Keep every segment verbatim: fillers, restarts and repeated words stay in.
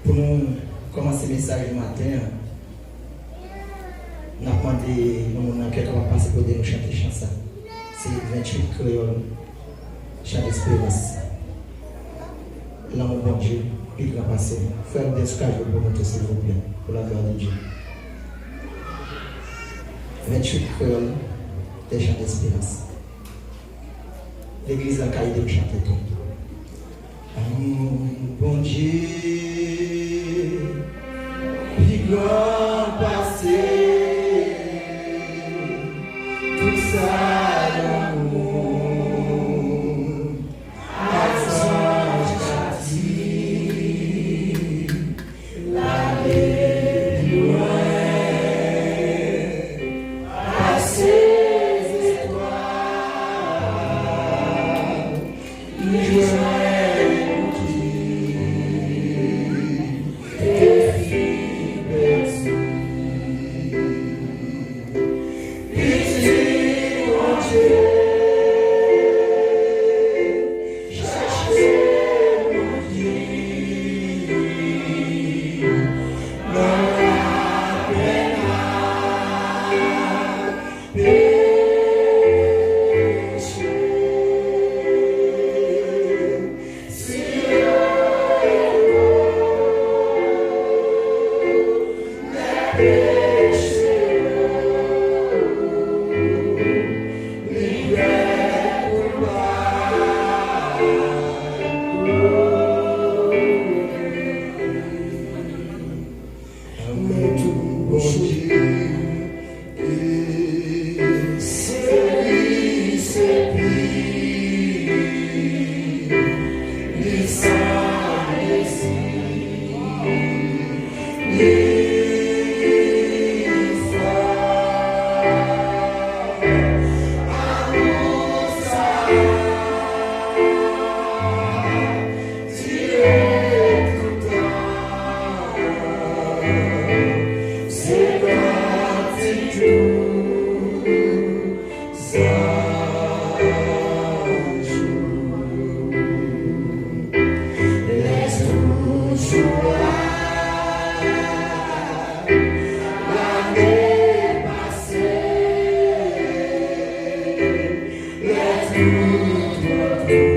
Pou nou kòmanse mesaj maten an, n ap mande yon moun nan ki kapab pase pou de nou chante chan sa. Se venntuit Kreyòl, Chan Desperans. Lanmou Bondye pi gran pase. Frè Roudens, ou ka jwe pou nou tou, silvouplè, pour la gloire de Dieu. Venntuit Kreyòl, de Chan Desperans. Legliz la ka ede m chante tou. Lanmou Bondye pi gran pase tout sa nan mond. Ak zanj ka di l ale pi lwen pase zetwal. Li jwenn moun ki te fin pèdi. Pitit Bondye chache moun ki nan lapenn ak peche. Si yo rekonèt peche yo, li plede koupab. Lanmou Bondye, e se li, se pi li san mezi, li fò. Amour sa dire tout tan, se kantik tou zanjou. Lè tout jou a, lane pase, lè tout otou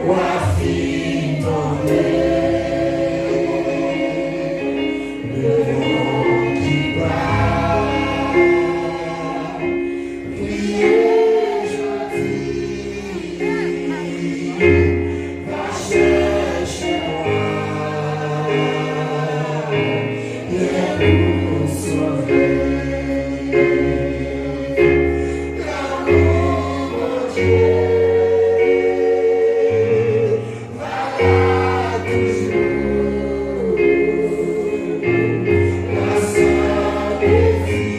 w a fin tonbe, leyon ki pa kriye jodi va chèche bwa. Lè pou sove. Lanmou Bondye va la toujou. La san mezi.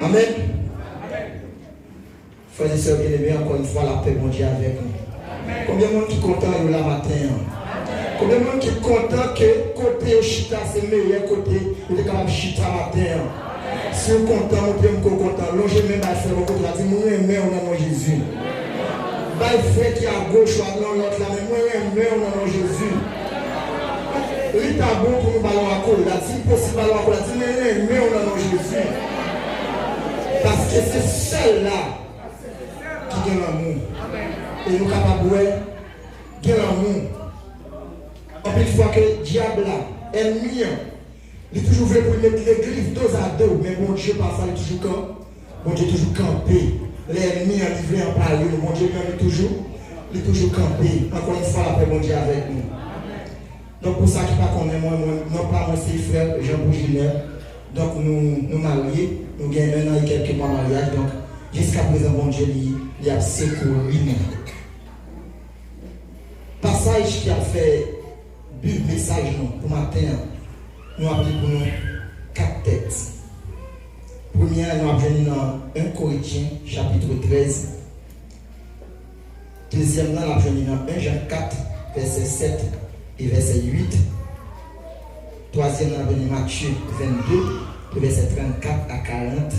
Amèn. Frè e sè byeneme, ankò yon fwa, lapè Bondye avèk nou. Konbyen moun ki kontan yo la maten an? Konbyen moun ki kontan ke kote yo chita se meyè kote yo te kapab chita maten an? Si w kontan, montre m ke w kontan. Lonje men bay frè bò kote la, di, "Mwen renmen w nan non Jezi." Bay frè ki agoch ou a nan lòt la men, "Mwen renmen w nan non Jezi." Li ta bon pou nou ba l yon akolad. Si l posib, ba l yon akolad. Di, "Mwen renmen w nan non Jezi." Paske se sèl la ki gen lanmou. E nou kapab wè gen lanmou. Anpil fwa ke dyab la, ènmi an, li toujou vle pou l met legliz dozado, men Bondye pafwa li toujou kan, Bondye toujou kanpe. Lè ènmi an li vle anpare nou, Bondye li menm li toujou, li toujou kanpe. Ankò yon fwa, lapè Bondye avèk nou. Donk, pou sa ki pa konnen mwen, mwen, non pa mwen se frè Jean Bourginer. Donk, nou, nou marye, nou gen un an et quelques mois maryaj. Donk, jiskaprezan, Bondye li, li ap sekouri nou. Pasaj ki ap fè bi mesaj nou pou maten an, nou ap li pou nou kat tèks. Premye a, nou ap jwenn li nan un Korentyen, chapit trèz. Dezyèm nan, n ap jwenn li nan un Jan kat, vèsè sèt e vèsè uit. Twazyèm nan, n ap jwenn li Matye vennde, de vèsè trannkat a karant.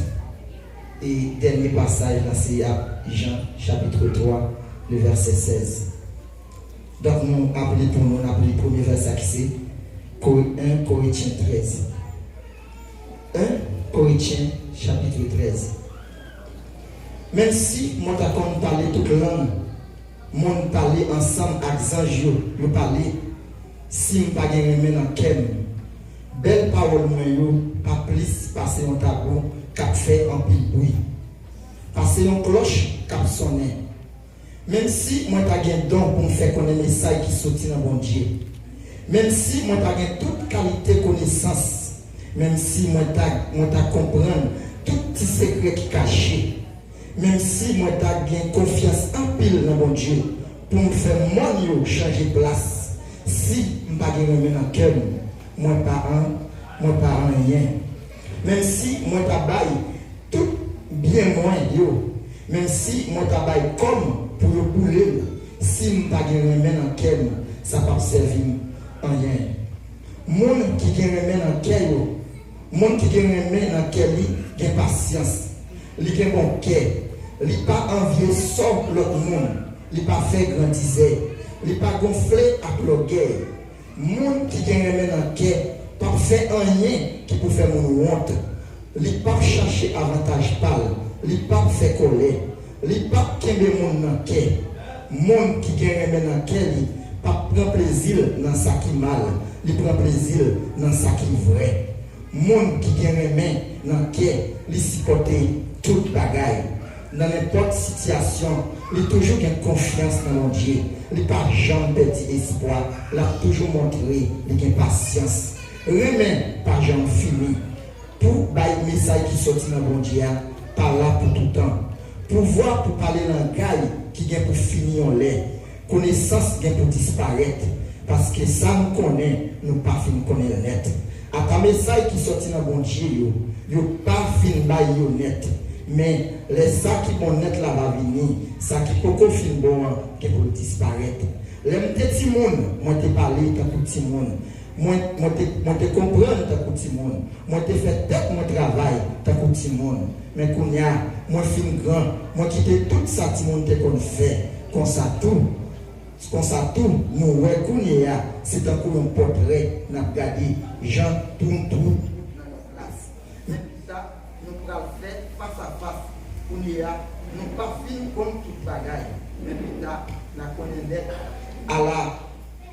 E dènye pasaj la, se ap Jan, chapit twa, de vèsè sèz. Donk, nou ap li pou nou, n ap li premye vèsè ki se Ko-, un Korentyen trèz. Un Korentyen, chapit trèz. Menm si mwen ta konn pale tout lang, moun pale ansanm ak zanj yo, yo pale, si m pa gen renmen nan kè m, bèl pawòl mwen yo pa plis pase yon tabou k ap fè anpil bri, pase yon klòch k ap sonnen. Menm si mwen ta gen don pou m fè konnen mesaj ki soti nan Bondye, menm si mwen ta gen tout kalite konesans, menm si mwen ta, mwen ta konprann tout ti sekrè ki kache, menm si mwen ta gen konfyans anpil nan Bondye pou m fè mòn yo chanje plas, si m pa gen renmen nan kè m, mwen pa an, mwen pa anyen. Menm si mwen ta bay tout byen mwen yo, menm si mwen ta bay kò m pou yo boule l, si m pa gen renmen nan kè m, sa p ap sèvi m anyen. Moun ki gen renmen nan kè yo, moun ki gen renmen nan kè li gen pasyans, li gen bon kè, li pa anvye sò lòt moun, li pa fè grandizè, li pa gonfle ak lògèy. Moun ki gen renmen nan kè p ap fè anyen ki pou fè moun wont. Li p ap chache avantaj pa l, li p ap fè kòlè, li p ap kenbe moun nan kè. Moun ki gen renmen nan kè li p ap pran plezi l nan sa ki mal, li pran plezi l nan sa ki vrè. Moun ki gen renmen nan kè li sipòte tout bagay. Nan nenpòt sitiyasyon, li toujou gen konfyans nan Bondye. Li pa janm pèdi espwa, l ap toujou montre li gen pasyans. Renmen pa janm fini. Pou bay mesaj ki soti nan Bondye a pa la pou toutan. Pouvwa pou pale langay ki gen pou fini yon lè. Konesans gen pou disparèt, paske sa nou konnen, nou pa fin konnen l nèt. Ata mesaj ki soti nan Bondye yo, yo pa fin bay yo nèt. Men, lè sa ki bon nèt la va vini, sa ki poko fin bon an gen pou l disparèt. Lè m te timoun, mwen te pale tankou timoun. Mwen, mwen te, mwen te konprann tankou timoun. Mwen te fè tèt mwen travay tankou timoun. Men kounye a, mwen fin gran, mwen kite tout sa timoun te konn fè. Konsa tou, konsa tou, nou wè kounye a, se tankou yon pòtrè n ap gade, jan twountwou nan yon glas. Men pita, nou pral fè fasafas. Kounye a, nou pa fin konn tout bagay. Men pita, n a konnen nèt. Ala,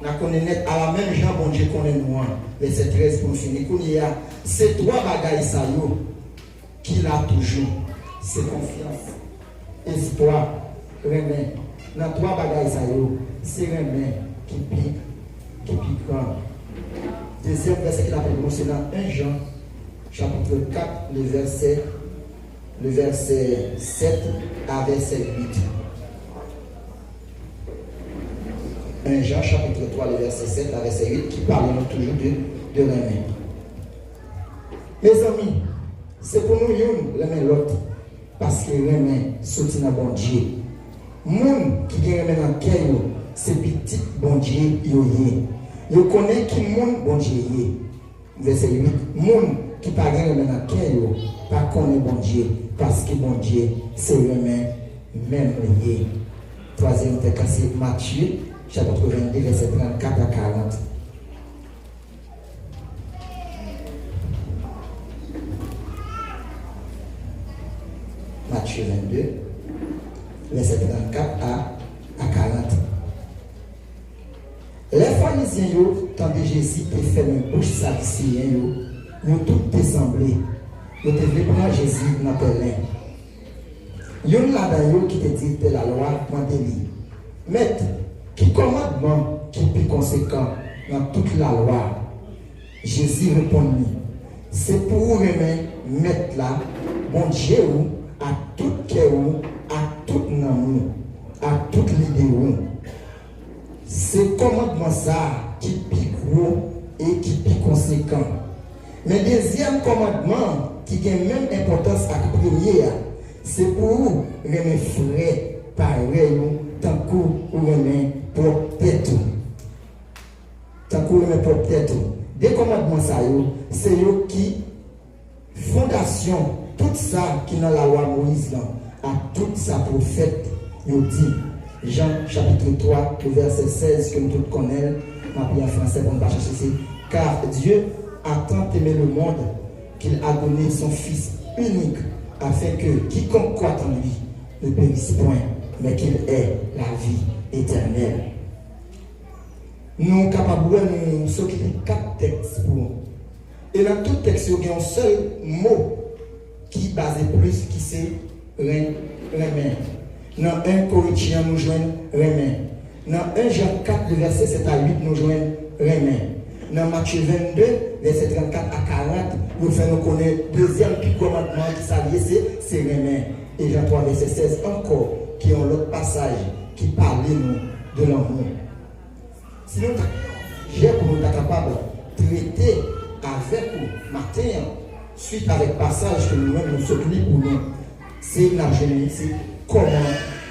n a konnen nèt, ala menm jan Bondye konnen nou an. Vèsè trèz pou n fini. Kounye a, se twa bagay sa yo ki la toujou. Se konfyans, espwa, renmen. Nan twa bagay sa yo, se renmen ki pi, ki pi gran. Dezyèm vèsè ki n ap li pou nou, se nan en Jan, chapit kat, le vèsè, le vèsè sèt a vèsè uit. En Jan, chapit twa, le vèsè sèt a vèsè uit, ki pale nou toujou de, de renmen. Mezanmi, se pou nou youn renmen lòt, paske renmen soti nan Bondye. Moun ki gen renmen nan kè yo, se pitit Bondye yo ye. Yo konnen ki moun Bondye ye. Vèsè uit, moun ki pa gen renmen nan kè yo, pa konnen Bondye, paske Bondye se renmen menm li ye. Twazyèm tèks la, se Matye, chapit vennde, vèsè trannkat a karant. Matye vennde, vèsè trannkat a, a karant. Lè Farizyen yo tande Jezi te fèmen bouch Sadiseyen yo, yo tout te sanble. Yo te vle pran Jezi nan pèlen. Youn ladan yo ki te direktè lalwa mande li, Mèt, ki kòmandman ki pi konsekan nan tout lalwa a? Jezi reponn li, Se pou ou renmen Mèt la, Bondye ou, ak tout kè ou, ak tout nanm ou, ak tout lide ou. Se kòmandman sa a ki pi gwo e ki pi konsekan. Men dezyèm kòmandman an, ki gen menm enpòtans ak premye a, se pou ou renmen frè parèy ou tankou ou renmen pwòp tèt ou. Tankou ou renmen pwòp tèt ou. De kòmandman sa yo, se yo ki fondasyon tout sa ki nan lalwa Moyiz lan ak tout sa pwofèt yo di. Jan chapit twa, vèsè sèz, ke nou tout konnen l, m ap li an fransè pou nou pa chache, se, Car Dieu a tant aimé le monde qu'il a donné son Fils unique, afin que quiconque croit en lui ne périsse point, mais qu'il ait la vie éternelle. Nou kapab wè nou sot li kat tèks pou nou. E nan tout tèks yo, gen yon sèl mo ki baze plis, ki se ren, renmen. Nan en Korentyen, nou jwenn renmen. Nan en Jan kat, de vèsè sèt a uit, nou jwenn renmen. Nan Matye vennde, vèsè trannkat a karant, yo fè nou konnen dezyèm pi gwo kòmandman ki sa l ye, se, se renmen. E Jan twa, vèsè sèz ankò, ki yon lòt pasaj ki pale nou de lanmou. Si nou ta gen yon sijè pou nou ta kapab trete avèk ou maten an, swit avèk pasaj ke nou menm nou sot li pou nou, se n ap jwenn li, se kòman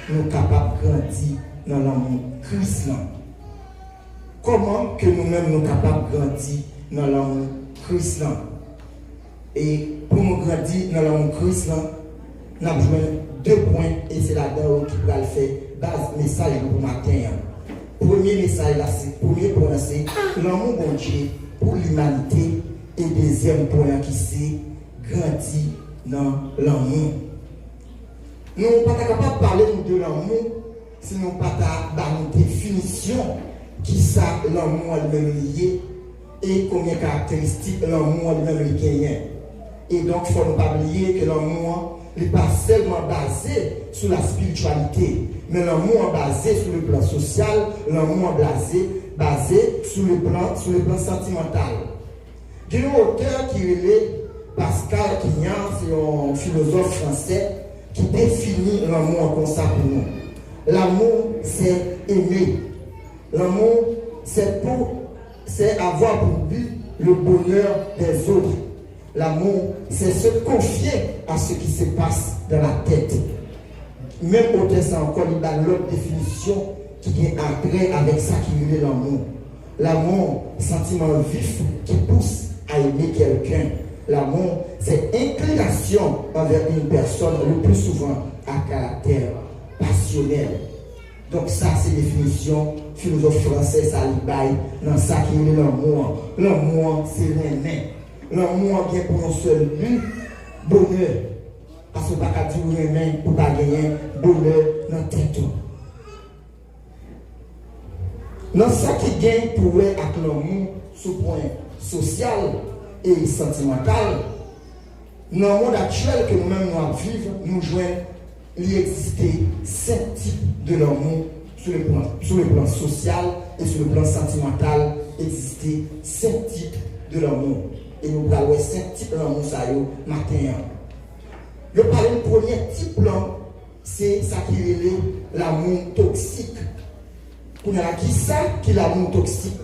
nou kapab grandi nan lanmou Kris lan. Kòman ke nou menm nou kapab grandi nan lanmou Kris lan? E pou nou grandi nan lanmou Kris lan, n ap jwenn de pwen, e se ladan yo ki pral fè baz mesaj nou pou maten an. Premye mesaj la se, premye pwen an se lanmou Bondye pou limanite, e dezyèm pwen an ki se grandi nan lanmou. Nou pa ta kapab pale nou de lanmou si nou pa ta ba nou definisyon kisa lanmou an li menm li ye e konbyen karakteristik lanmou an li menm li genyen. E donk, fò nou pa bliye ke lanmou an, li pa sèlman baze sou la spirityalite, men lanmou an baze sou le plan sosyal, lanmou an baze, baze sou le plan, sou le plan santimantal. Gen yon otè ki rele Pascal Quignard, se yon filozòf fransè, ki defini lanmou an konsa pou nou. L'amour, c'est aimer. L'amour, c'est pour, c'est avoir pour but le bonheur des autres. L'amour, c'est se confier à ce qui se passe dans la tête. Menm otè sa ankò, li ba lòt definisyon ki gen atrè avèk sa ki rele lanmou. Lanmou, santiman vif ki pous a eme kèlken. Lanmou, se enklinasyon anvè yon pèsòn, le pli souvan a karaktè pasyonèl. Donk, sa se definisyon filozòf fransè sa li bay nan sa ki rele lanmou an. Lanmou an, se renmen. Lanmou an gen pou yon sèl bi, bonè. Paske w pa ka di w renmen pou pa genyen bonè nan tèt ou. Nan sa ki gen pou wè ak lanmou sou pwen sosyal e santimantal, nan mond aktyèl ke nou menm nou ap viv, nou jwenn li egziste senk tip de lanmou sou le plan, sou le plan sosyal e sou le plan santimantal, egziste senk tip de lanmou. E nou pral wè senk tip lanmou sa yo maten an. Yo pale de premye tip lan, se sa ki rele lanmou toksik. Kounye a la, kisa ki lanmou toksik?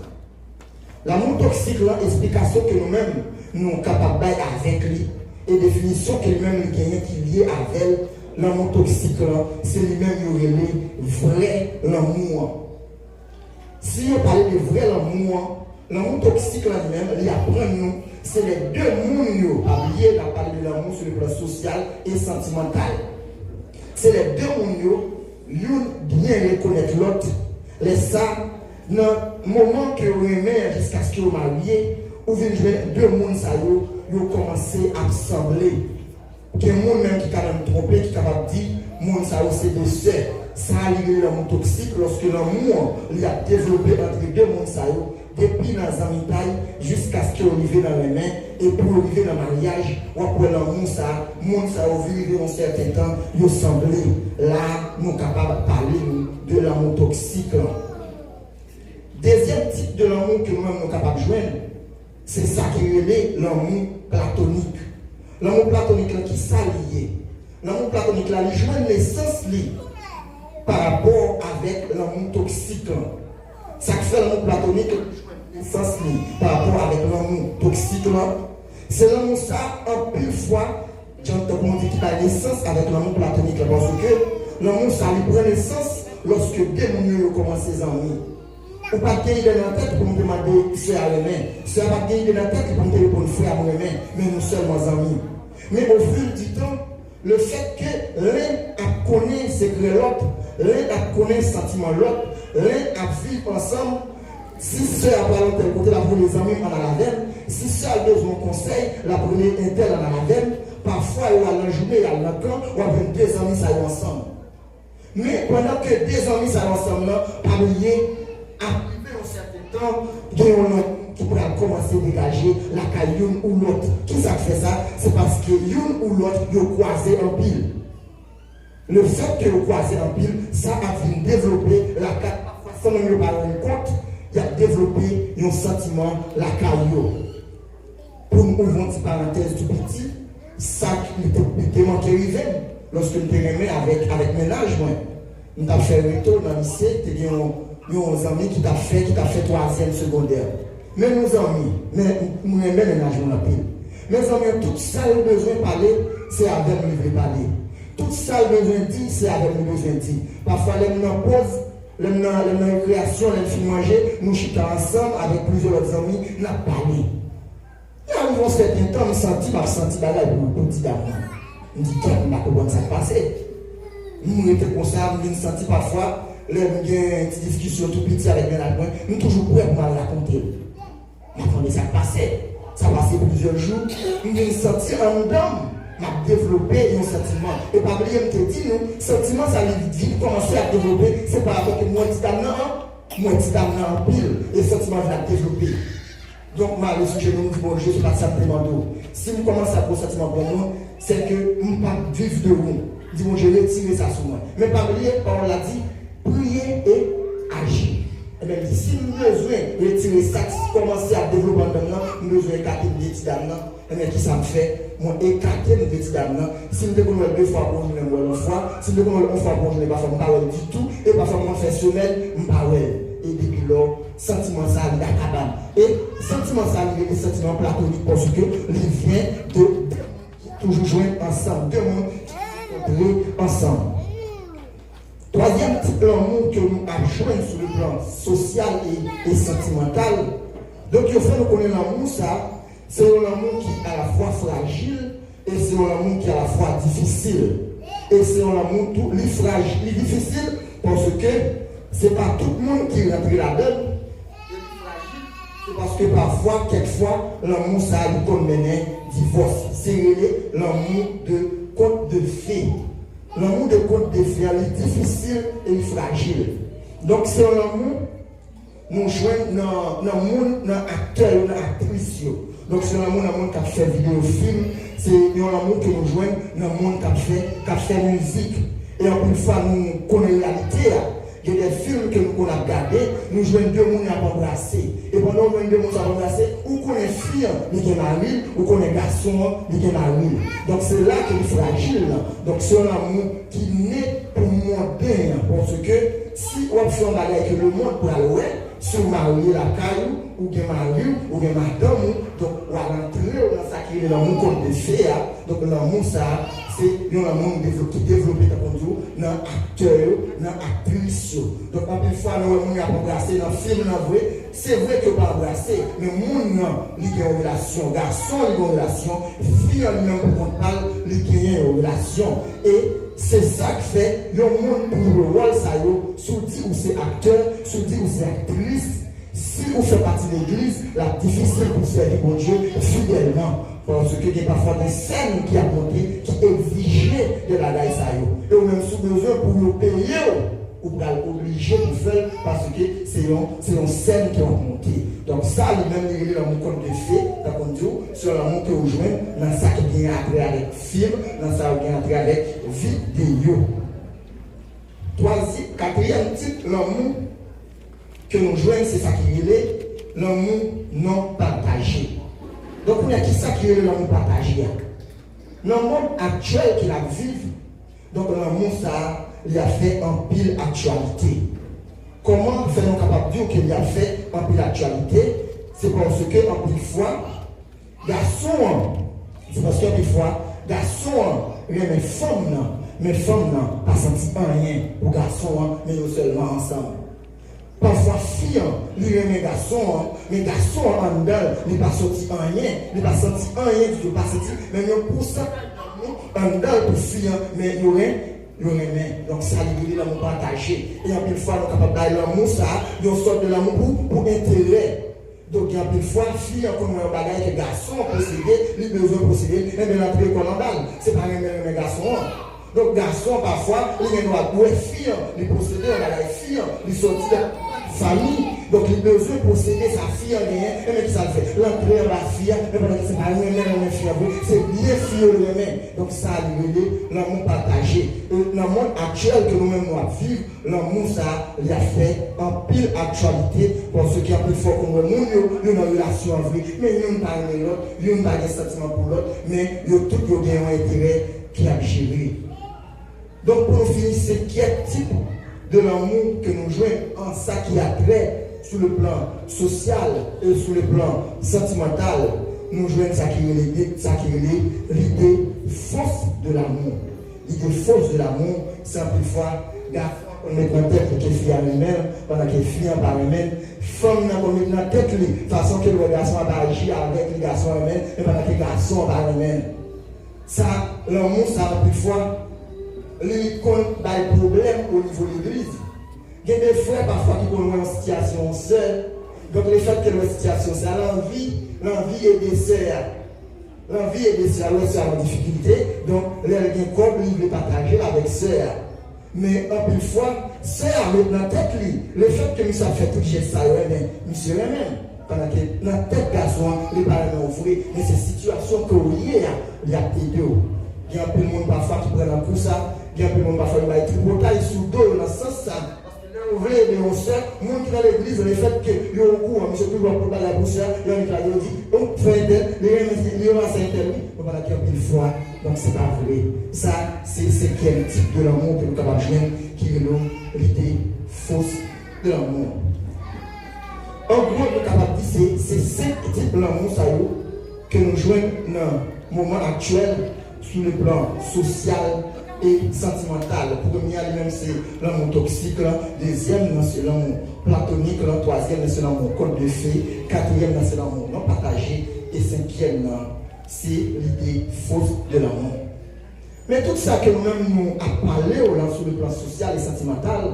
Lanmou toksik lan, esplikasyon ke nou menm nou kapab bay avèk li, e definisyon ke li menm li genyen ki lye avè l, lanmou toksik lan, se li menm yo rele vrè lanmou an. Si yo pale de vrè lanmou an, lanmou toksik lan li menm, li aprann nou, se lè de moun yo, pa bliye, n ap pale de lanmou sou le plan sosyal e santimantal. Se lè de moun yo, youn byen rekonèt lòt, lè sa, nan moman ke yo renmen an jiskaske yo marye, ou vin jwenn de moun sa yo, yo kòmanse ap sanble. Gen moun menm ki ka menm twonpe, ki kapab di moun sa yo se de sè. Sa a li rele lanmou toksik, lòske lanmou an li ap devlope antre de moun sa yo depi nan zanmitay jiskaske yo rive nan renmen, e pou yo rive nan maryaj, w ap wè lanmou sa a, moun sa yo vin rive yon sèten tan, yo sanble. La a, nou kapab pale nou de lanmou toksik lan. Dezyèm tip de lanmou ke nou menm nou kapab jwenn, se sa ki rele lanmou platonik. Lanmou platonik lan, ki sa li ye? Lanmou platonik la, li jwenn nesans li pa rapò avèk lanmou toksik lan. Sa k fè lanmou platonik la jwenn nesans li pa rapò avèk lanmou toksik lan, se lanmou sa, anpil fwa, jan tankou nou di, ki bay nesans avèk lanmou platonik la, paske lanmou sa, li pran nesans lòske de moun yo, yo kòmanse zanmi. Ou pa t gen ide nan tèt pou m te mande sè a renmen. Sè a pa t gen ide nan tèt li pou m te reponn frè a m renmen, men nou sèlman zanmi. Men au fil du temps, le fait que len ap konnen sekrè lòt, len ap konnen santiman lòt, len ap viv ansanm, si sè a pral yon tèl kote, l ap rele zanmi m ann al avè m. Si sè a bezwen yon konsèy, l ap rele entèl ann al avè m. Pafwa, yo al nan jounen, y al nan kan, w ap jwenn de zanmi sa yo ansanm. Men, pandan ke de zanmi sa yo ansanm nan, pa bliye, ap rive yon sèten tan, gen yon lanmou ki pral kòmanse degaje lakay youn ou lòt. Ki sa k fè sa? Se paske youn ou lòt yo kwaze anpil. Le fait que yo kwaze anpil, sa ap vin devlope lakay, pafwa san menm yo pa rann kont, y ap devlope yon santiman lakay yo. Pou m ouvri yon ti parantèz tou piti, sa k li te, li te manke rive m lòske m te renmen avèk, avèk mennaj mwen. M t ap fè reto nan lise, te gen yon, yon zanmi ki t ap fè, ki t ap fè twazyèm segondè. Men nou zanmi, men m renmen mennaj mwen anpil. Men zanmi an, tout sa l bezwen pale, se avè m li vle pale. Tout sa l bezwen di, se avè m li bezwen di. Pafwa, lè m nan poz, lè m nan, lè m nan rekreyasyon, lè n fin manje, nou chita ansanm avèk plizyè lòt zanmi, n ap pale. Lè rive yon sèten tan, m santi m ap santi bagay pou, pou ti dam nan. M di, "Kèt, m pa konprann sa k pase." M rete konsa, m vin santi pafwa, lè m gen ti diskisyon tou piti avèk mennaj mwen, m toujou prè pou m al rakonte l. M ap tande sa k pase. Sa pase plizyè jou, m vin santi anndan m, m ap devlope yon santiman. E pa bliye, m te di nou, santiman sa li vin kòmanse ap devlope, se pa rapò ke m wè ti dam nan an, m wè ti dam nan anpil, e santiman vin ap devlope. Donk, m ale sou jenou, m di, "Bondye, se pa sa m te mande w. Si m kòmanse ap gen santiman pou yon moun, se ke m p ap viv de ou." M di, "Bondye, retire sa sou mwen." Men pa bliye, pawòl la di, "Priye e aji." Ebyen, m di, "Si m bezwen retire sa k kòmanse ap devlope anndan m nan, m bezwen ekate m de ti dam nan." Ebyen, ki sa m fè? Mwen ekate m de ti dam nan. Si m te konn wè l de fwa pou yon jounen, m wè l yon fwa. Si m te konn wè l yon fwa pou yon jounen, pafwa m pa wè l ditou. E pafwa m konn fè semèn, m pa wè l. E depi lò, santiman sa a, li akaba m. E santiman sa a, li rele santiman platonik, paske li vyen de de moun ki toujou jwenn ansanm, de moun ki rankontre ansanm. Twazyèm tip lanmou ke nou ap jwenn sou le plan sosyal e, e santimantal. Donk, yo fè nou konnen lanmou sa, se yon lanmou ki alafwa frajil e se yon lanmou ki alafwa difisil. E se yon lanmou tou, li frajil, li difisil, paske se pa tout moun ki rantre ladan l. E li frajil, se paske pafwa, kèk fwa, lanmou sa a, li konn mennen divòs. Se rele lanmou de conte de fées. Lanmou de conte de fées a, li difisil e li frajil. Donk, se yon lanmou nou jwenn nan, nan moun, nan aktè yo, nan aktris yo. Donk, se yon lanmou nan moun k ap fè videyo fim, se yon lanmou ke nou jwenn nan moun k ap fè, k ap fè mizik. E anpil fwa, nou konnen reyalite a. Gen de fim ke nou konn ap gade, nou jwenn de moun y ap anbrase. E pandan w jwenn de moun sa ap anbrase, ou konnen fi an, li gen mari l, ou konnen gason an, li gen mari l. Donk, se la ke li frajil lan. Donk, se yon lanmou ki ne pou monden an. Paske si w ap fè yon bagay ke lemonn pral wè, si w marye lakay ou, ou gen mari w, ou gen madanm ou, donk, w al antre w nan sa ki rele lanmou conte de fées a. Donk, lanmou sa a, se yon lanmou nou devlo-, ki devlope, tankou m di w, nan aktè yo, nan aktris yo. Donk, anpil fwa, nou wè moun yo ap anbrase nan fim nan vre. Se vre ke yo pa anbrase, men moun nan, li gen yon relasyon. Gason an, li gen yon relasyon. Fi an, li menm pou kont pa l, li genyen yon relasyon. E se sa k fè, yon moun pou jwe wòl sa yo, si w di ou se aktè, si w di ou se aktris, Si ou fè pati legliz, l ap difisil pou w sèvi Bondye fidèlman, paske gen pafwa gen sèn ki ap monte, ki egzije de bagay sa yo. E ou menm, si w bezwen pou yo peye w, ou pral oblije pou fè l, paske se yon, se yon sèn ki ap monte. Donk, sa li menm, li rele lanmou kont de fe, ta konn di w, se yon lanmou ke w jwenn nan sa ki gen atrè avèk fim, nan sa ki gen atrè avèk videyo. Twazi-, katriyèm tip lanmou ke nou jwenn, se sa ki rele lanmou non pataje. Donk, kounye a, ki sa ki rele lanmou pataje a? Nan mond aktyèl ke n ap viv, donk, lanmou sa a, li ap fè anpil aktyalite. Kòman fè nou kapab di w ke li ap fè anpil aktyalite? Se paske anpil fwa, gason an, se paske anpil fwa, gason an renmen fanm nan, men fanm nan pa santi anyen pou gason an, men yo sèlman ansanm. Pafwa, fi an, li renmen gason an, men gason an anndan l, li pa santi anyen, li pa santi anyen ditou, pa santi menm yon pousan anndan l pou fi an, men yo ren-, yo renmen. Donk, sa li rele lanmou pataje. E anpil fwa, nou kapab bay lanmou sa a, yon sòt de lanmou pou, pou enterè. Donk, gen anpil fwa, fi an konn wè yon bagay ke gason an posede, li bezwen posede l, enben, l antre kò l anba l. Se pa renmen renmen gason an. Donk, gason an, pafwa, li gen dwa wè fi an, li posede yon bagay fi an, li sòti nan fanmi. Donk, li bezwen posede sa fi an genyen, enben, kisa l fè? L antre anba fi an, men pandan ke se pa renmen renmen fi an vre, se byen fi yo l renmen. Donk, sa li rele lanmou pataje. E nan mond aktyèl ke nou menm nou ap viv, lanmou sa a, li ap fè anpil aktyalite, paske anpil fwa ou konn wè moun yo, yo nan relasyon an vre, men youn pa renmen lòt, youn pa gen santiman pou lòt, men yo tout yo gen yon enterè ki ap jere. Donk, pou nou fini, senkyèm tip de lanmou ke nou jwenn an sa ki atrè sou le plan sosyal e sou le plan santimantal, nou jwenn sa ki rele, sa ki rele lide fos de lanmou. Lide fos de lanmou, se anpil fwa, gason an konn met nan tèt li ke fi a renmen l, pandan ke fi an pa renmen l. Fanm nan konn met nan tèt li, fason ke l wè gason an ap aji avèk li, gason an renmen l, men pandan ke gason an pa renmen l. Sa, lanmou sa, anpil fwa, li konn bay pwoblèm o nivo legliz. Gen de frè, pafwa, ki konn wè yon sitiyasyon yon sè, donk, lefètke l wè sitiyasyon sa, l anvi, l anvi ede sè a. L anvi ede sè a, lè sè a nan difikilte, donk, lè l gen kòb, li vle pataje l avèk sè a. Men anpil fwa, sè a met nan tèt li, lefètke misye ap fè tout jès sa yo, enben, misye renmen m. Pandan ke nan tèt gason an, li pa renmen w vre, men se sitiyasyon ke w ye a, li ap ede w. Gen anpil moun pafwa ki pran nan kou sa, gen anpil moun pafwa yo bay tripotay sou do yo nan sans sa. Paske lè yo vle ede yon sè, moun ki nan legliz, lefètke yo okouran, misye toujou ap pote bagay pou sè a, yo annik lage yo di, o, frè entèl, li renmen, li renmen sè entèl, wi. Men pandan ke anpil fwa, donk, se pa vre. Sa, se senkyèm tip de lanmou ke nou kapab jwenn, ki rele lide fos de lanmou. An gwo, nou kapab di se, se senk tip lanmou sa yo ke nou jwenn nan moman aktyèl sou le plan sosyal e santimantal. Premye a, li menm, se lanmou toksik lan, dezyèm nan, se lanmou platonik lan, twazyèm nan, se lanmou kont de fe, katriyèm nan, se lanmou non pataje, e senkyèm nan, se lide fos de lanmou. Men tout sa ke nou menm nou ap pale w lan sou le plan sosyal e santimantal,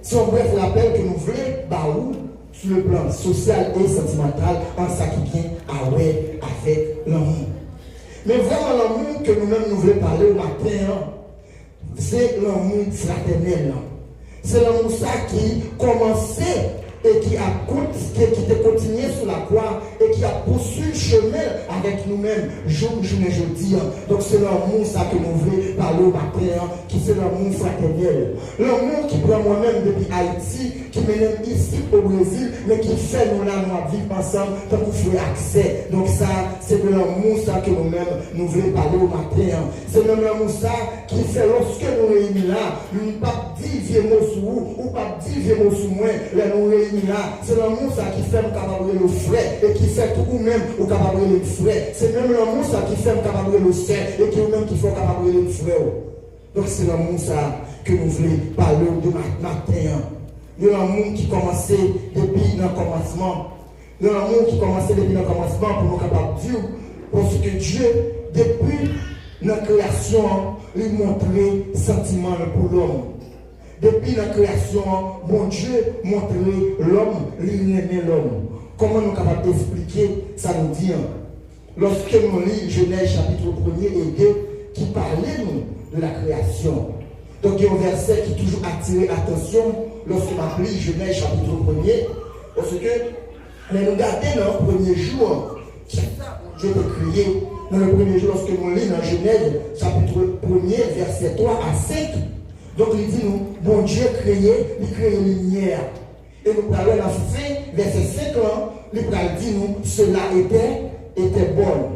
se yon brèf rapèl ke nou vle ba ou sou le plan sosyal e santimantal an sa ki gen a wè avèk lanmou. Men vrèman lanmou ke nou menm nou vle pale w maten an, se lanmou fratènèl lan. Se lanmou sa ki kòmanse e ki ap kont-, ki, ki te kontinye sou lakwa e ki ap pouswiv chemen l avèk nou menm jouk jounen jodi an. Donk, se lanmou sa ke nou vle pale w maten an, ki se lanmou fratènèl. Lanmou ki pran mwen menm depi Ayiti, ki mennen m isit o Brezil, men ki fè nou la, nou ap viv ansanm tankou frè ak sè. Donk, sa, se de lanmou sa ke nou menm, nou vle pale w maten an. Se menm lanmou sa ki fè lòske nou reyini la, m p ap di vye mo sou ou, ou p ap di vye mo sou mwen. Lè nou reyini la, se lanmou sa ki fè m kapab rele w frè, e ki fè tou ou menm ou kapab rele m frè. Se menm lanmou sa ki fè m kapab rele w sè, e ki ou menm ki fè w kapab rele m frè w. Donk, se lanmou sa ke nou vle pale w de ma-, maten an. Yon lanmou ki kòmanse depi nan kòmansman. Yon lanmou ki kòmanse depi nan kòmansman pou nou kapab di w, paske Dye, depi nan kreyasyon an, li montre santiman l pou lòm. Depi nan kreyasyon an, Bondye montre lòm li renmen lòm. Kòman nou kapab esplike sa nou di an? Lòske nou li Jenèz chapit premye e de ki pale nou de la kreyasyon. Donk, gen yon vèsè ki toujou atire atansyon lòske m ap li Jenèz chapit premye, paske lè nou gade nan premye jou an, kisa Bondye te kreye nan le premye jou, lòske nou li nan Jenèz chapit premye, vèsè twa a senk, donk, li di nou, Bondye kreye, li kreye limyè a. E nou pral wè nan fen vèsè senk lan, li pral di nou, cela était, était bon.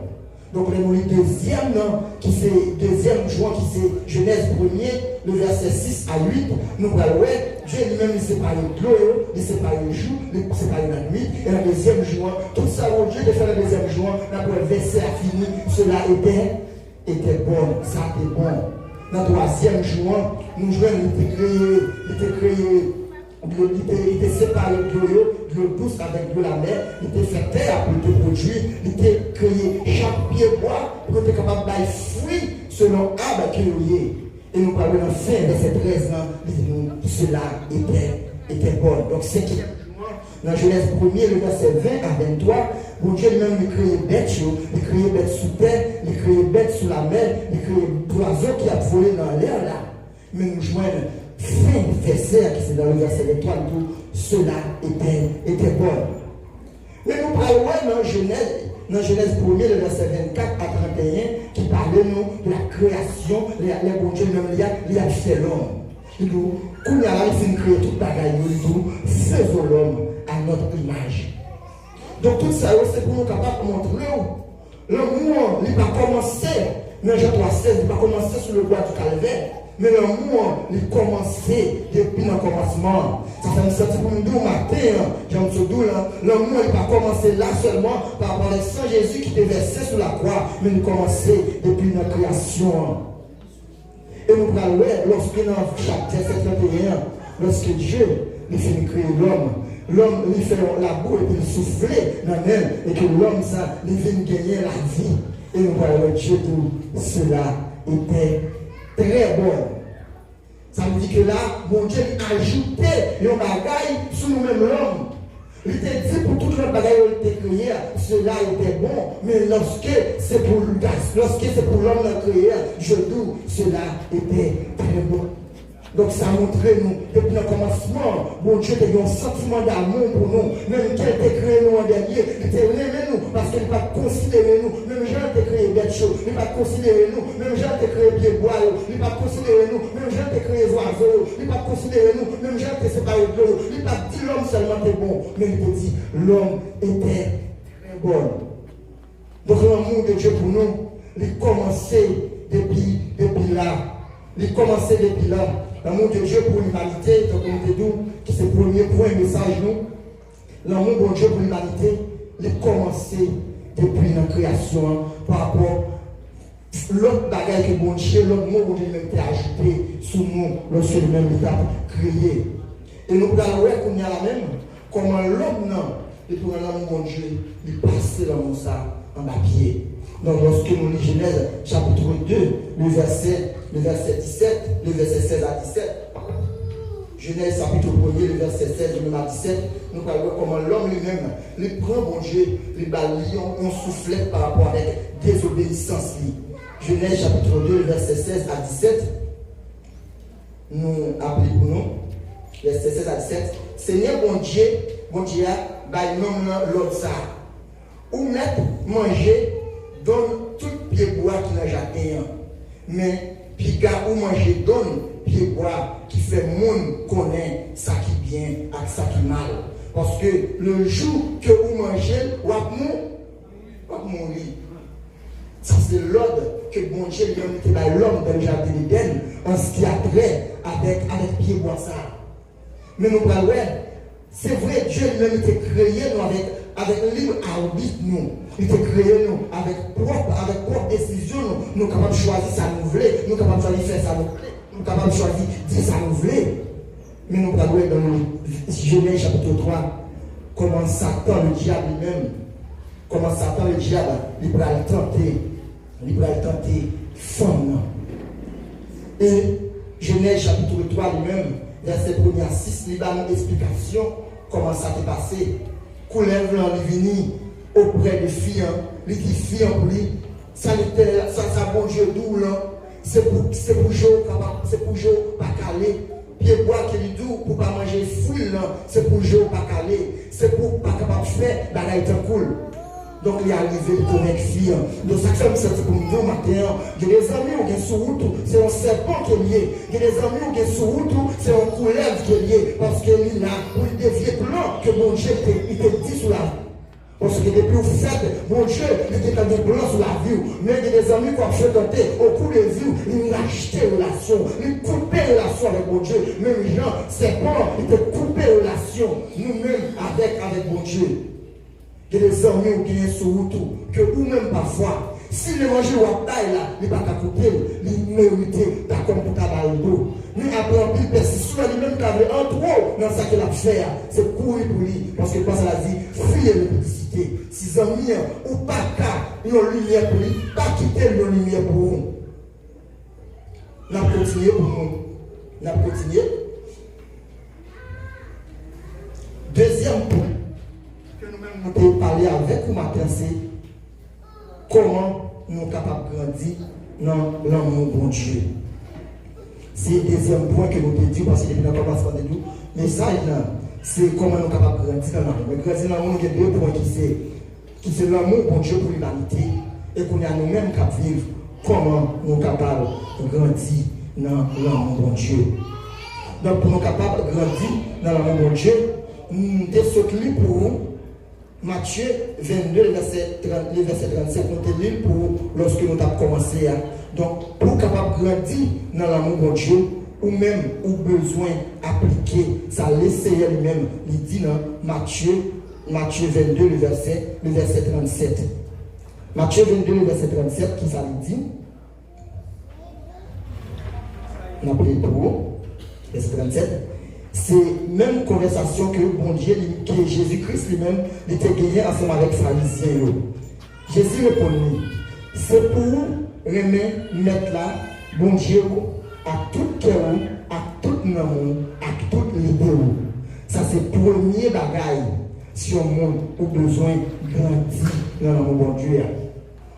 Donk, lè nou li dezyèm nan, ki se dezyèm jou an, ki se Jenèz premye, le vèsè sis a uit, nou pral wè, Dye li menm, li separe dlo yo, li separe jou, li separe lannwit, e nan dezyèm jou an, tout sa Bondye te fè nan dezyèm jou an, n ap wè vèsè a fini, cela était, était bon, sa te bon. Nan twazyèm jou an, nou jwenn li te kreye, li te kreye dlo, li te, li te separe dlo yo, dlo dous avèk dlo lanmè, li te fè tè a pou li te pwodui, li te kreye chak pyebwa pou yo te kapab bay fwi selon ab ke yo ye. E nou pral wè nan fen vèsè trèz lan, li di nou, cela était, était bon. Donk, senkyèm jou an, nan Jenèz premye, le vèsè ven a venntwa, Bondye li menm, li kreye bèt yo, li kreye bèt sou tè, li kreye bèt sou lamè, li kreye zwazo ki ap vole nan lè la. Men nou jwenn fen vèsè a ki se nan le vèsè venntwa, li di, cela était, était bon. Men nou pral wè nan Jenèz, nan Jenèz premye, le vèsè vennkat a tranteyen, ki pale nou de la kreyasyon, lè, lè Bondye menm li ap, li ap fè lòm. Li di, kounye a la, li fin kreye tout bagay yo, li di, faisons l'homme à notre image. Donk, tout sa yo, se pou nou kapab montre w lanmou an, li pa kòmanse nan Jan twa sèz, li pa kòmanse sou le bwa di Kalvè, men lanmou an, li kòmanse depi nan kòmansman an. Sa fè m santi pou m di w maten an, jan m sot di w lan, lanmou an, li pa kòmanse la sèlman pa rapò avèk san Jezi ki te vèse sou lakwa, men li kòmanse depi nan kreyasyon an. E nou pral wè, lòske nan chapit vèsè trannteyen an, lòske Dye, li fin kreye lòm, lòm, li fè yon labou epi l soufle nan men l, e ke lòm sa, li vin genyen lavi. E nou pral wè Dye di, cela était très bon. Sa vle di ke la, Bondye li ajoute yon bagay sou nou menm lòm. Li te di pou tout lòt bagay yo li te kreye a, cela était bon, men lòske se pou l, lòske se pou lòm nan kreye a, je dis, cela était très bon. Donk, sa montre nou, depi nan kòmansman, Bondye te gen yon santiman damou pou nou. Menm ke l te kreye nou an dènye, li te renmen nou, paske li pa t konsidere nou menm jan l te kreye bèt yo, li pa t konsidere nou menm jan l te kreye pyebwa yo, li pa t konsidere nou menm jan l te kreye zwazo yo, li pa t konsidere nou menm jan l te separe dlo yo, li pa t di lòm sèlman te bon, men li te di, l'homme était très bon. Donk, lanmou de Dye pou nou, li kòmanse depi, depi la. Li kòmanse depi la. Lanmou de Dye pou limanite, tankou m te di w, ki se premye pwen mesaj nou. Lanmou Bondye pou limanite, li kòmanse depi nan kreyasyon an, pa rapò lòt bagay ke Bondye, lòt mo Bondye li menm te ajoute sou nou, lòske li menm li t ap kreye. E nou pral wè kounye a la menm, kòman lòm nan, li pran lanmou Bondye, li pase lanmou sa anba pye. Donk, lòske nou li Jenèz, chapit de, le vèsè, le vèsè disèt, le vèsè sèz a disèt, Jenèz, chapit premye, le vèsè sèz, li menm a disèt, nou pral wè kòman lòm li menm, li pran Bondye, li ba l li yon, yon souflèt pa rapò avèk dezobeyisans li. Jenèz, chapit de, le vèsè sèz a disèt, nou ap li pou nou. Vèsè sèz a disèt. Senyè Bondye, Bondye a, bay nonm nan lòd sa a. Ou mèt manje donn tout pyebwa ki nan jaden an. Men, piga ou manje donn pyebwa ki fè moun konnen sa ki byen ak sa ki mal. Paske le jou ke ou manje l, w ap mou-, w ap mouri. Sa se lòd ke Bondye li menm li te bay lòm dan le jaden Edenn, an se ki a trè avèk, avèk pyebwa sa a. Men nou pral wè, se vre, Dye li menm li te kreye nou avèk, avèk lib abit nou. Li te kreye nou avèk pwòp, avèk pwòp desizyon nou. Nou kapab chwazi sa nou vle, nou kapab chwazi fè sa nou vle, nou kapab chwazi di sa nou vle. Men nou pral wè dan Jenèz chapit twa, kòman Satan, le dyab li menm, kòman Satan, le dyab, li pral tante, li pral tante fanm nan. E Jenèz chapit twa li menm, Vèsè premye a sis, li ba nou esplikasyon kòman sa te pase. Koulèv lan, li vini oprè de fi an, li di fi an pou li, sa li te, sa, sa Bondye di w lan, se pou, se pou je w kapab, se pou je w pa kale. Pyebwa ke li di w pou pa manje fwi l lan, se pou je w pa kale. Se pou w pa kapab fè bagay tankou l. Donk, li arive, li konvenk fi an. Donk, sa k fè m santi pou m di w maten an, gen de zanmi w gen sou wout ou, se yon sèpan ke l ye. Gen de zanmi w gen sou wout ou, se yon koulèv ke l ye. Paske li la pou l devye plan ke Bondye te, li te di sou lavi w. Paske depi w fèt, Bondye, li gentan gen plan sou lavi w. Men gen de zanmi k w ap frekante, okou de vi w, li rachte relasyon w, li koupe relasyon avèk Bondye. Menm jan sèpan an, li te koupe relasyon nou menm avèk, avèk Bondye. Gen de zanmi w genyen sou wout ou, ke ou menm pafwa, si levanjil w ap bay la, li pa ka koute l, li merite ta kòm pou ta ba l do. Men apre anpil pèsisyon, li menm ta vle antre w nan sa ke l ap fè a, se kouri pou li, paske pawòl sa la di, fuyez l'iniquité. Si zanmi an, ou pa ka yon limyè pou li, pa kite l yon limyè pou ou. N ap kontinye pou nou. N ap kontinye. Dezyèm pwen ke nou menm nou te pale avèk ou maten, se kòman nou kapab grandi nan lanmou Bondye. Se dezyèm pwen ke nou te di, paske depi nan kòmansman te di w, mesaj lan, se kòman nou kapab grandi nan lanmou. Men grandi nan lanmou, nou gen de pwen ki se ki se lanmou Bondye pou limanite, e kounye a nou menm k ap viv, kòman nou kapab grandi nan lanmou Bondye. Donk, pou nou kapab grandi nan lanmou Bondye, m te sot li pou ou Matye vennde, le vèsè trant, le vèsè trannsèt, nou te li l pou ou lòske nou t ap kòmanse a. Donk, pou w kapab grandi nan lanmou Bondye, ou menm, ou bezwen aplike sa Leseyè li menm, li di nan Matye Matye vennde, le vèsè, le vèsè trannsèt. Matye vennde, le vèsè trannsèt, ki sa li di? N ap li pou ou. Vèsè trannsèt. Se menm konvèsasyon ke Bondye, li, ke Jezi Kris li menm, li te genyen ansanm avèk Farizyen yo. Jezi reponn li, se pou ou renmen Mèt la, Bondye w, ak tout kè w, ak tout nanm w, ak tout lide w. Sa se premye bagay. Si yon moun ou bezwen grandi nan lanmou Bondye a.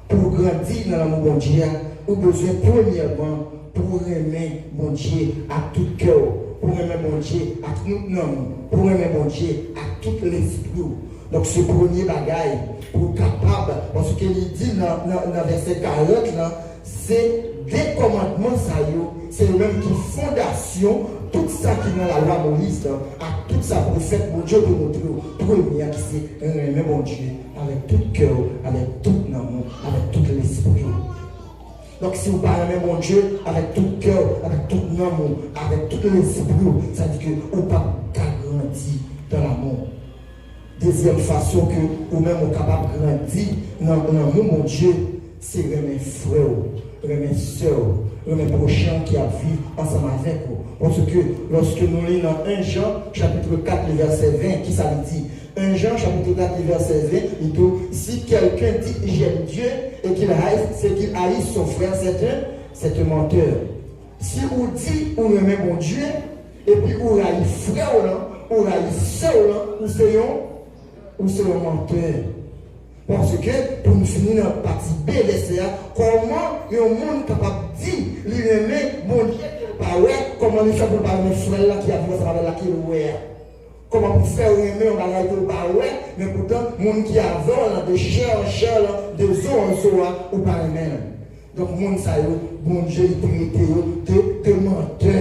Pou w grandi nan lanmou Bondye a, ou bezwen premyèman pou w renmen Bondye ak tout kè w, pou w renmen Bondye ak tout nanm ou, pou w renmen Bondye ak tout lespri w. Donk, se premye bagay pou w kapab, paske li di nan, nan, nan vèsè karant lan, se de kòmandman sa yo, se yo menm ki fondasyon tout sa ki nan lalwa Moyiz lan, ak tout sa pwofèt Bondye te montre yo. Premye a ki se renmen Bondye avèk tout kè w, avèk tout nanm ou, avèk tout lespri w. Donk, si w pa renmen Bondye avèk tout kè w, avèk tout nanm ou, avèk tout lespri w, sa di ke ou p ap ka grandi dan lanmou. Dezyèm fason ke ou menm ou kapab grandi nan lanmou Bondye, se renmen frè w, renmen sè w, renmen pwochen w ki ap viv ansanm avèk ou. Paske lòske nou li nan en Jan, chapit kat, le vèsè ven, ki sa li di? En Jan, chapit kat, le vèsè ven, li di w, si quelqu'un dit, j'aime Dieu, et qu'il haïsse, et qu'il haïsse son frère, c'est un, c'est un menteur. Si ou di ou renmen Bondye, epi ou rayi frè w lan, ou rayi sè w lan, ou se yon, ou se yon mantè. Paske, pou n fini nan pati B vèsè a, kòman yon moun kapab di li renmen Bondye ke l pa wè, kòman li fè pou l pa renmen frè l la ki ap viv ansanm avè l la ke l wè a? Kòman pou fè renmen yon bagay ke w pa wè, men poutan moun ki avè w lan, de chè an chè lan, de zo an zo a, ou pa renmen l? Donk, moun sa yo, Bondye li trete yo de, de mantè.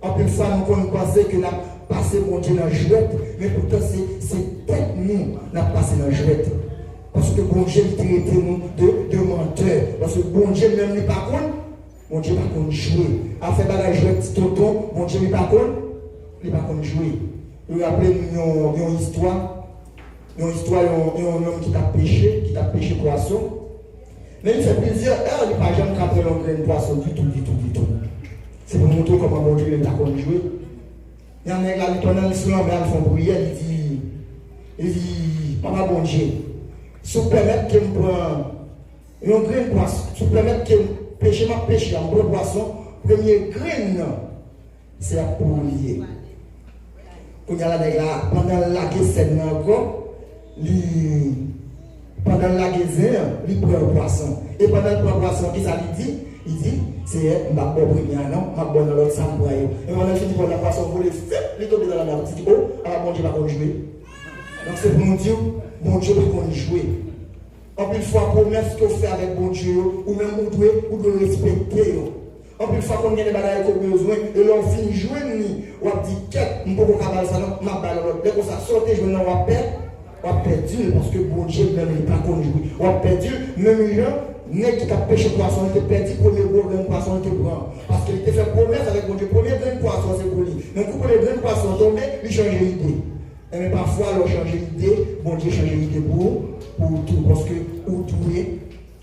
Anpil fwa, nou konn panse ke n ap pase Bondye nan jwèt, men poutan se, se tèt nou n ap pase nan jwèt. Paske Bondye li trete nou de, de mantè. Paske Bondye menm li pa konn, Bondye pa konn jwe. Afè bagay jwèt ti tonton, Bondye li pa konn, li pa konn jwe. Nou raple nou yon, yon istwa, yon istwa yon, yon nonm ki t ap peche, ki t ap peche pwason. Men li fè plizyè è, li pa janm ka pran yon grenn pwason ditou, ditou, ditou. Se pou montre w kòman Bondye li pa konn jwe. Yon nèg la, li pandan l sou lanmè a, li fè yon priyè, li di, li di, Papa Bondye, si w pèmèt ke m pran yon grenn pwason, si w pèmèt ke m peche m ap peche a, m pran pwason, premye grenn nan, Se ap pou ou li ye. Kounye a la, nèg la, pandan l lage sèn nan ankò, li, pandan l lage zen an, li pran yon pwason. E pandan l pran pwason an, kisa li di? Li di, Seyè, m p ap ba w premye a non, m ap ba w nan lòt sa m pran yo. E pandan l fini pran nan pwason an, vole, fip, li tonbe nan lanmè a, li di, o, ala Bondye pa konn jwe. Donk se pou nou di w, Bondye pa konn jwe. Anpil fwa, pwomès ke w fè avèk Bondye yo, ou menm ou dwe, ou dwe respekte yo. Anpil fwa, konn gen de bagay ke w bezwen, e lè w fin jwenn li, w ap di, kèt, m poko ka ba l sa non, m ap ba l yon lòt. Lè konsa, sa w te jwenn nan, w ap pè, w ap pèdi l, paske Bondye menm li pa konn jwe. W ap pèdi l, menm jan nèg ki t ap peche pwason, li te pèdi premye gwo grenn pwason li te pran an. Paske li te fè pwomès avèk Bondye, premye grenn pwason se pou li. Men kou premye grenn pwason tonbe, li chanje ide. Enben, pafwa, lè w chanje ide, Bondye chanje ide pou ou, pou ou tou. Paske ou dwe,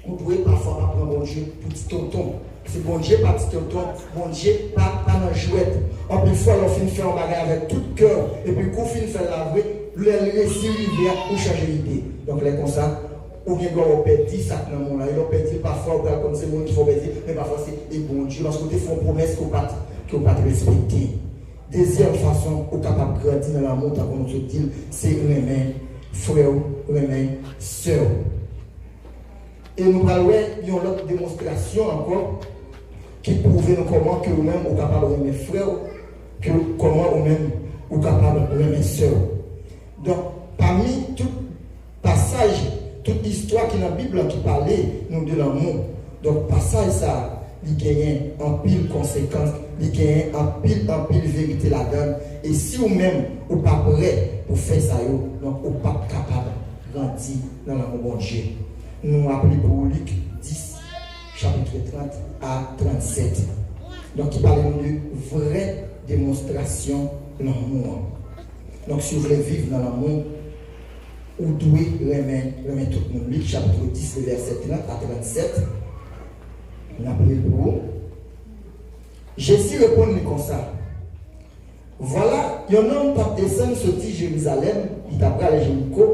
ou dwe pafwa pa pran Bondye pou ti tonton. Se Bondye pa ti tonton, Bondye pa, pa nan jwèt. Anpil fwa, lè w fin fè yon bagay avèk tout kè w, epi kou w fin fè l la vre, lè l resi rive a, ou chanje ide. Donk, lè konsa, ou gen dwa wè w pèdi sa k nan men w la. E lè w pèdi l, pafwa, ou pral konn se moun ki fè w pèdi, men pafwa, se e Bondye, paske w te fè yon pwomès ke w pa t, ke w pa t respekte. Dezyèm fason ou kapab grandi nan lanmou, tankou nou sot di l, se renmen frè w, renmen sè w. E nou pral wè yon lòt demonstrasyon ankò ki pwouve nou kòman ke ou menm ou kapab renmen frè w, ke kòman ou menm ou kapab renmen sè w. Donk, pami tout pasaj, tout istwa ki nan Bib la ki pale nou de lanmou. Donk, pasaj sa a, li genyen anpil konsekans, li genyen anpil, anpil verite ladan l. E si ou menm, ou pa prè pou fè sa yo, donk, ou p ap kapab grandi nan lanmou Bondye. Nou ap li pou ou Lik dis, chapit trant a trannsèt. Donk, ki pale nou de vrè demonstrasyon lanmou an. Donk, si w vle viv nan lanmou, ou dwe renmen, renmen tout moun. Lik, chapit dis, vèsè trant a trannsèt. N ap li l pou ou. Jezi reponn li konsa, Vwala, yon nonm t ap desann soti Jerizalèm, li t ap pral Jeriko.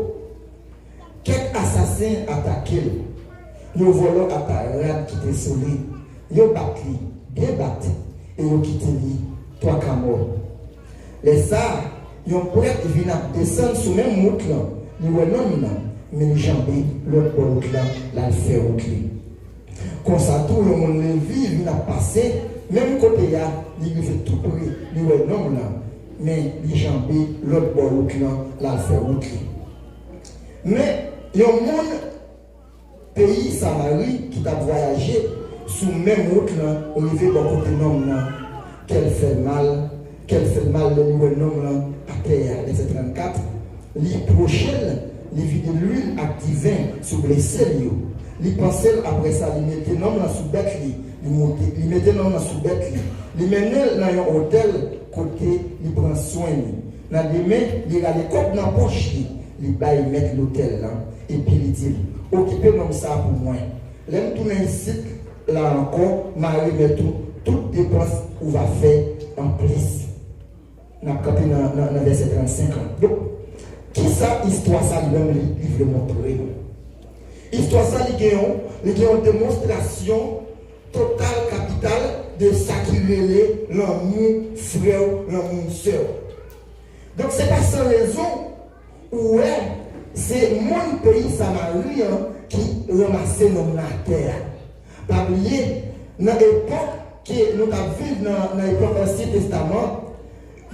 Kèk asasen atake l. Yon vòlò a parad kite sou li. Yo bat li, byen bat, e yo kite li twaka mò. Lè sa a, yon prèt vin ap desann sou menm wout lan. Li wè nonm nan, men li janbe lòt bò wout lan, l al fè wout li. Konsa tou, yon moun Levi vin ap pase menm kote a, li rive tou pre, li wè nonm lan, men li janbe lòt bò wout lan, l al fè wout li. Men, yon moun peyi Samari ki t ap vwayaje sou menm wout lan rive bò kote nonm nan. Kè l fè l mal, kè l fè l mal lè li wè nonm lan atè a. Vèsè trannkat, li pwoche l, li vide lwil ak diven sou blese l yo. Li panse l, apre sa, li mete nonm lan sou bèt li, li monte, li mete nonm lan sou bèt li. Li mennen l nan yon otèl kote li pran swen li. Nan demen, li rale kòb nan pòch li, li bay mèt lotèl lan, epi li di l, Okipe nonm sa a pou mwen. Lè m tounen isit la ankò, m a remèt ou tout depans ou va fè anplis. N ap kanpe nan, nan, nan vèsè trannsenk lan. Donk, kisa istwa sa li menm li, li vle montre nou? Istwa sa li gen yon, li gen yon demonstrasyon total kapital de sa ki rele lanmou frè w, lanmou sè w. Donk, se pa san rezon ou wè se moun peyi Samari an ki ranmase nonm nan atè a. Pa bliye, nan epòk ke nou t ap viv nan, nan epòk Ansyen Testaman,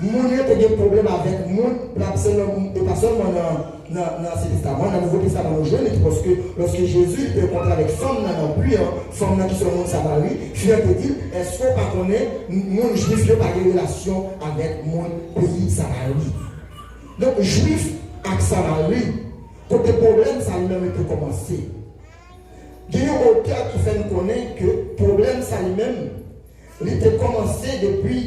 moun yo te gen pwoblèm avèk moun, pa sèlman, e pa sèlman nan, nan, nan Ansyen Testaman, nan Nouvo Testaman nou jwenn li tou, paske lòske Jezi li te rankontre avèk fanm nan nan pwi an, fanm nan ki se yon moun Samari, fi an te di l, èske w pa konnen moun jwif yo pa gen relasyon avèk moun peyi Samari? Donk, jwif ak Samari, kote pwoblèm sa li menm li te kòmanse. Gen yon otè ki fè n konnen ke pwoblèm sa li menm, li te kòmanse depi